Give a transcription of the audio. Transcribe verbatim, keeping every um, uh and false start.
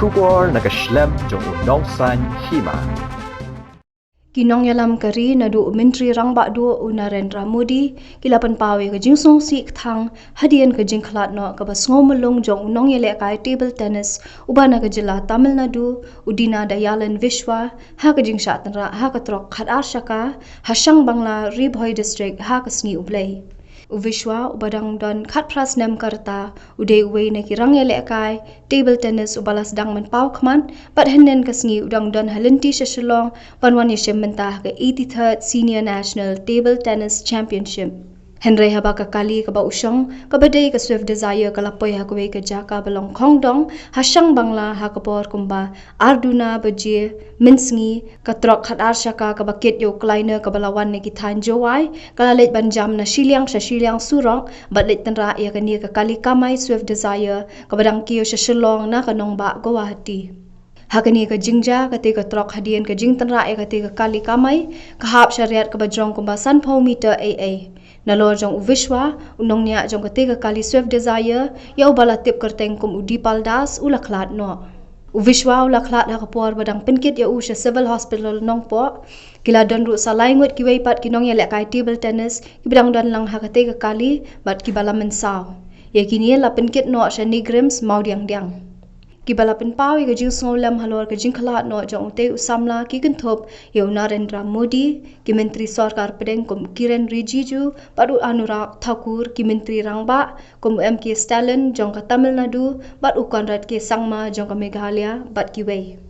Khubor na ka shlem jong u nongsan hima. Ki nongïalam ka ri naduh u Myntri Rangbah Duh u Narendra Modi ki la pynpaw ïa ka jingsngewsih kthang hadien ka jingkhlad noh kaba sngewmlung jong u nongïalehkai table tennis uba na ka jylla Tamil Nadu, u Dina Dayalan Vishwa, ha ka jingshah tynrah ha ka trok khatar shaka ha Shangbangla, Ri Bhoi District, ha ka sngi U Blei. U Vishwa, uba dang don khatphra snem ka rta, u dei uwei na ki rangïalehkai table tennis uba la sdang mynpaw khmat, bad hynnin ka sngi u dang don ha lynti sha Shillong ban wan ïashim bynta ha ka eighty-third Senior National Table Tennis Championship. Hynrei haba ka kali kaba u shong, kaba dei ka Swift Desire, ka la poi ha kawei ka jaka ba long khongdong ha Shangbangla ha ka por kumba ar duna baje mynsngi, ka trok khatar shaka kaba kit ïa u Kleiner kaba la wan na ki thaiñ Jowai ka la leit ban jam na shiliang sha shiliang surok bad leit tynrah ïa kane ka kali kamai Swift Desire kaba dang kiew sha Shillong na ka nongbah Guwahati. Ha kane ka jingjia, kata ka trok hadien ka jingtynrah ïa kata ka kali kamai ka hap sha riat kaba jrong kumba sanphew meter eiei. Nalor jong u Vishwa, u nongñiah jong kata ka kali Swift Desire, ïa uba la tip kyrteng kum u Dipal Das, u la khlad noh. U Vishwa u la khlad ha ka por ba dang pynkit ïa u sha Civil Hospital Nongpoh. Ki la don ruh sa lai ngut kiwei pat ki nongïalehkai table tennis kiba dang don lang ha kata ka kali bad kiba la mynsaw. Ïa kine la pynkit noh sha NEIGRIHMS Mawdiangdiang. Kiba la pynpaw ïa ka jingsngewlem halor ka jingkhlad noh jong utei u samla ki kynthup ïa u Narendra Modi, ki Myntri Sorkar Pdeng kum Kiren Rijiju bad u Anurag Thakur, ki Myntri Rangbah kum u M K Stalin jong ka Tamil Nadu bad u Conrad K Sangma jong ka Meghalaya bad kiwei.